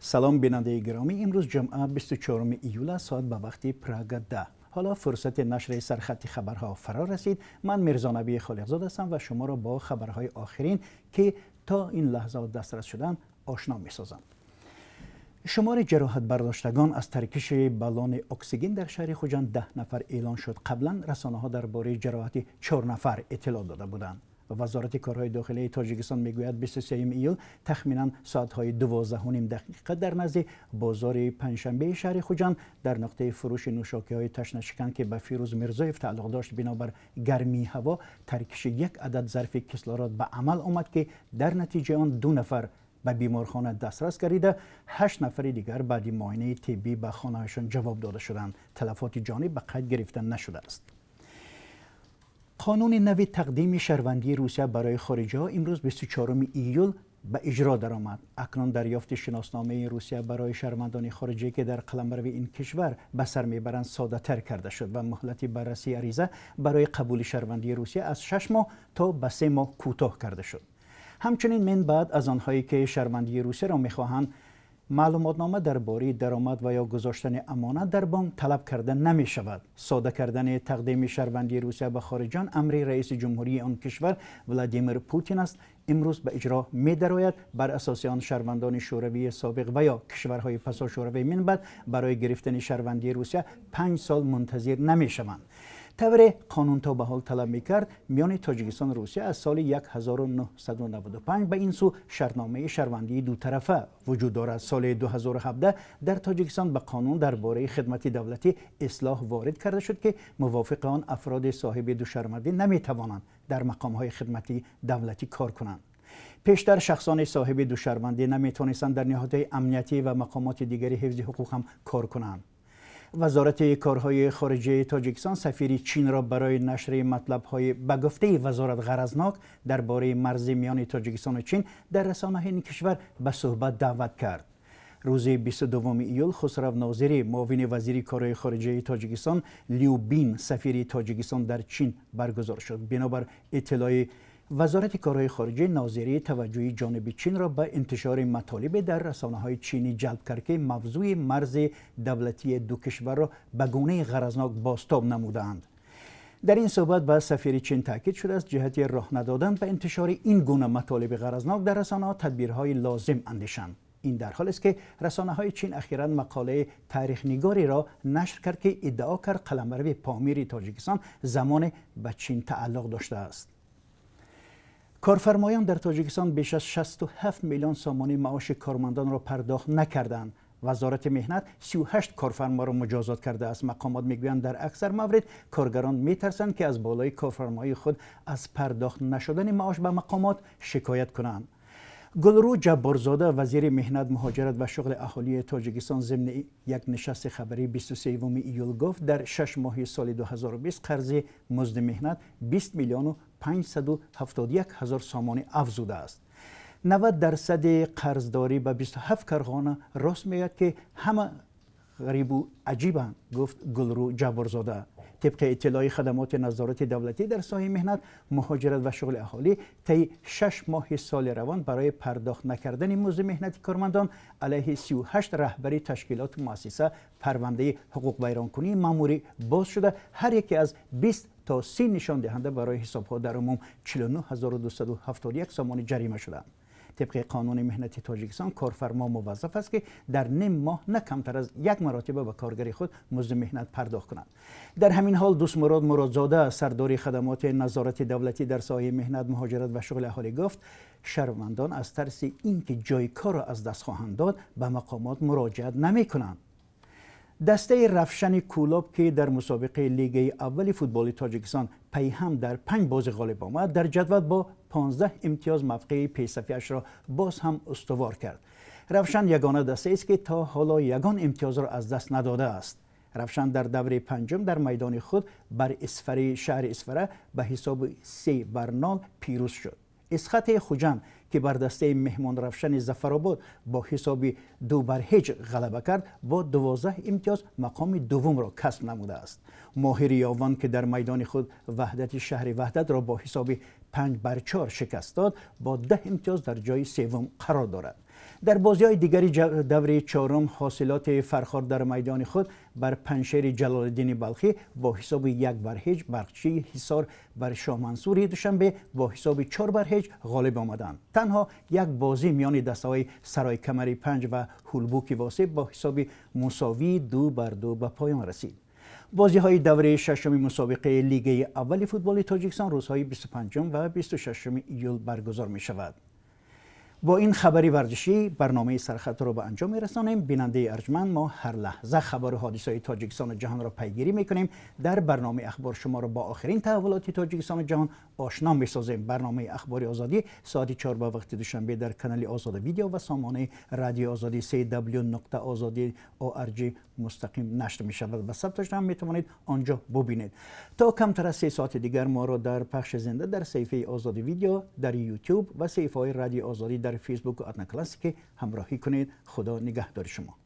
Салом, бинандаи гиромӣ. Имрӯз ҷумъа, 24 июл аст, соат ба вақти Прага 10. Ҳоло фурсати нашри сархати хабарҳо фаро расид. Ман Мирзонабии Холиқзод ҳастам ва шуморо бо хабарҳои охирин, ки то ин лаҳза дастрас шуданд, ошно месозам. Шумори ҷароҳатбардоштагон аз таркиши баллони оксиген дар шаҳри Хуҷанд 10 нафар эълон шуд. Қаблан расонаҳо дар бораи ҷароҳати 4 нафар иттилоъ дода буданд. Вазорати корҳои дохилии Тоҷикистон мегӯяд, 23 июл тахминан соатҳои 12:30 дар назди бозори Панҷшанбеи шаҳри Хуҷанд, дар нуқтаи фурӯши нӯшокиҳои ташнашикан, ки ба Фирӯз Мирзоев тааллуқ дошт, бинобар гармии ҳаво таркиши як адад зарфи кислород ба амал омад, ки дар натиҷаи он 2 нафар ба беморхона дастрас гардида, 8 нафари дигар баъди муоинаи тиббӣ ба хонаҳояшон ҷавоб дода шуданд. Талафоти ҷонӣ ба қайд гирифта нашудааст. Қонуни нави тақдими шаҳрвандии Русия барои хориҷиҳо имрӯз, 24 июл, ба иҷро даромад. Акнун дарёфти шиносномаи Русия барои шаҳрвандони хориҷӣ, ки дар қаламрави ин кишвар ба сар мебаранд, соддатар карда шуд ва муҳлати баррасии ариза барои қабули шаҳрвандии Русия аз 6 моҳ то ба 3 моҳ кӯтоҳ карда шуд. Ҳамчунин мин баъд аз онҳое, ки шаҳрвандии Русияро мехоҳанд, маълумотнома дар бораи даромад ва ё гузоштани амонат дар бонк талаб карда намешавад. Сода кардани тақдими шаҳрвандии Русия ба хориҷиён амри раиси ҷумҳурии он кишвар Владимир Путин аст, имрӯз ба иҷро медарояд. Бар асоси он шаҳрвандони Шӯравии собиқ ва ё кишварҳои пасошӯравӣ минбаъд барои гирифтани шаҳрвандии Русия 5 сол мунтазир намешаванд, тавре қонун то ба ҳол талаб мекард. Миёни Тоҷикистону Русия аз соли 1995 ба ин сӯ шартномаи шаҳрвандии дутарафа вуҷуд дорад. Соли 2017 дар Тоҷикистон ба қонун дар бораи хидмати давлатӣ ислоҳ ворид карда шуд, ки мувофиқи он афроди соҳиби душаҳрвандӣ наметавонанд дар мақомҳои хидмати давлатӣ кор кунанд. Пештар шахсони соҳиби душаҳрвандӣ наметавонистанд дар ниҳодҳои амниятӣ ва мақомоти дигари ҳифзи ҳуқуқ ҳам кор кунанд. Вазорати корҳои хориҷаи Тоҷикистон сафири Чинро барои нашри матлабҳои, ба гуфтаи вазорат, ғаразнок дар бораи марзи миёни Тоҷикистону Чин дар расонаҳои ин кишвар ба суҳбат даъват кард. Рӯзи 22 июл Хусрав Нозирӣ, муовини вазири корҳои хориҷаи Тоҷикистон, Лю Бин, сафири Тоҷикистон дар Чин баргузор шуд. Бинобар иттилои вазорати корҳои хориҷӣ, Нозирӣ таваҷҷӯҳи ҷониби Чинро ба интишори матолибе дар расонаҳои чинӣ ҷалб кард, ки мавзӯи марзи давлатии ду кишварро ба гунаи ғаразнок бозтоб намудаанд. Дар ин суҳбат ба сафири Чин таъкид шудааст, ҷиҳати роҳ надодан ба интишори ин гуна матолиби ғаразнок дар расонаҳо тадбирҳои лозим андешанд. Ин дар ҳолест, ки расонаҳои Чин ахиран мақолаи таърихнигориро нашр кард, ки иддао кард қаламрави Помири Тоҷикистон замоне ба Чин тааллуқ доштааст. Корфармоён дар Тоҷикистон беш аз 67 миллион сомонӣ маоши кормандонро пардохт накарданд. Вазорати меҳнат 38 корфарморо муҷозот кардааст. Мақомот мегӯянд, дар аксар маврид коргарон метарсанд, ки аз болои корфармоии худ аз пардохт нашудани маош ба мақомот шикоят кунанд. Гулрӯ Ҷабборзода, вазири меҳнат, муҳоҷират ва шуғли аҳолии Тоҷикистон, зимни як нишасти хабарӣ 23 июл гуфт, дар 6 моҳи соли 2020 қарзи музди меҳнат 20 миллиону 571 ҳазор сомонӣ афзудааст. 90 дарсади қарздорӣ ба 27 корхона рост меояд, ки ҳама ғарибу аҷибанд, гуфт Гулрӯ Ҷабборзода. Тибқи иттилои хадамоти назорати давлатӣ дар соҳаи меҳнат, муҳоҷират ва шуғли аҳолӣ, таи 6 моҳи соли равон барои пардохт накардани музди меҳнати кормандон алайҳи 38 раҳбари ташкилоту муассиса парвандаи ҳуқуқвайронкунии маъмурӣ боз шуда, ҳар яке аз 20 то 30 нишондиҳанда барои ҳисобҳо дар умум 49 271 сомонӣ ҷарима шуданд. Тибқи қонуни меҳнати Тоҷикистон, корфармо муваззаф аст, ки дар ним моҳ на камтар аз як маротиба ба коргари худ музди меҳнат пардохт кунад. Дар ҳамин ҳол Дӯстмурод Муродзода, сардори хадамоти назорати давлатӣ дар соҳаи меҳнат, муҳоҷират ва шуғли аҳолӣ, гуфт, шаҳрвандон аз тарси ин ки ҷои корро аз даст хоҳанд дод, ба мақомот муроҷиат намекунанд. Дастаи Равшани Кӯлоб, ки дар мусобиқаи Лигаи аввали футболи Тоҷикистон пайҳам дар панҷ бозӣ ғолиб омад, дар ҷадвал бо 15 имтиёз мавқеи пешсафиашро боз ҳам устувор кард. Равшан ягона дастаест, ки то ҳоло ягон имтиёзро аз даст надодааст. Равшан дар давраи панҷум дар майдони худ бар Исфараи шаҳри Исфара ба ҳисоби 3-0 пирӯз шуд. Эсхати Хуҷанд, ки бар дастаи меҳмон Равшани Зафаробод бо ҳисоби 2-0 ғалаба кард, бо 12 имтиёз мақоми дуввумро касб намудааст. Моҳири Ёвон, ки дар майдони худ Ваҳдати шаҳри Ваҳдатро бо ҳисоби 5-4 шикаст дод, бо 10 имтиёз дар ҷои севум қарор дорад. Дар бозиҳои дигари даври чорум, Ҳосилоти Фархор дар майдони худ бар Панҷшери Ҷалолиддини Балхӣ бо ҳисоби 1-0, Барқчии Ҳисор бар Шоҳмансури Душанбе бо ҳисоби 4-0 ғолиб омаданд. Танҳо як бозӣ миёни дастаҳои Сарои Камари Панҷ ва Ҳулбуки Восеъ бо ҳисоби мусовии 2-2 ба поён расид. Бозиҳои давраи шашуми мусобиқаи Лигаи аввали футболи Тоҷикистон рӯзҳои 25 ва 26 июл баргузор мешавад. Бо ин хабари варзишӣ барномаи Сархатро ба анҷом мерасонем. Бинандаи арҷманд, мо ҳар лаҳза хабару ҳодисаи Тоҷикистону ҷаҳонро пайгирӣ мекунем. Дар барномаи Ахбор шуморо бо охирин таҳаввулоти Тоҷикистону ҷаҳон ошно месозем. Барномаи Ахбори Озодӣ соати 4 ба вақти Душанбе дар канали Озода Видео ва сомонаи Радиои Озодӣ cw.ozodi.org мустақим нашр мешавад ва сабташро ҳам метавонед он ҷо бубинед. То камтар аз 3 соати дигар моро дар пахши зинда дар саҳифаи Озоди Видео дар Ютуб ва саҳифаҳои Радиои Озодӣ дар Фейсбуку Одноклассники ҳамроҳӣ кунед. Худо нигаҳдори шумо.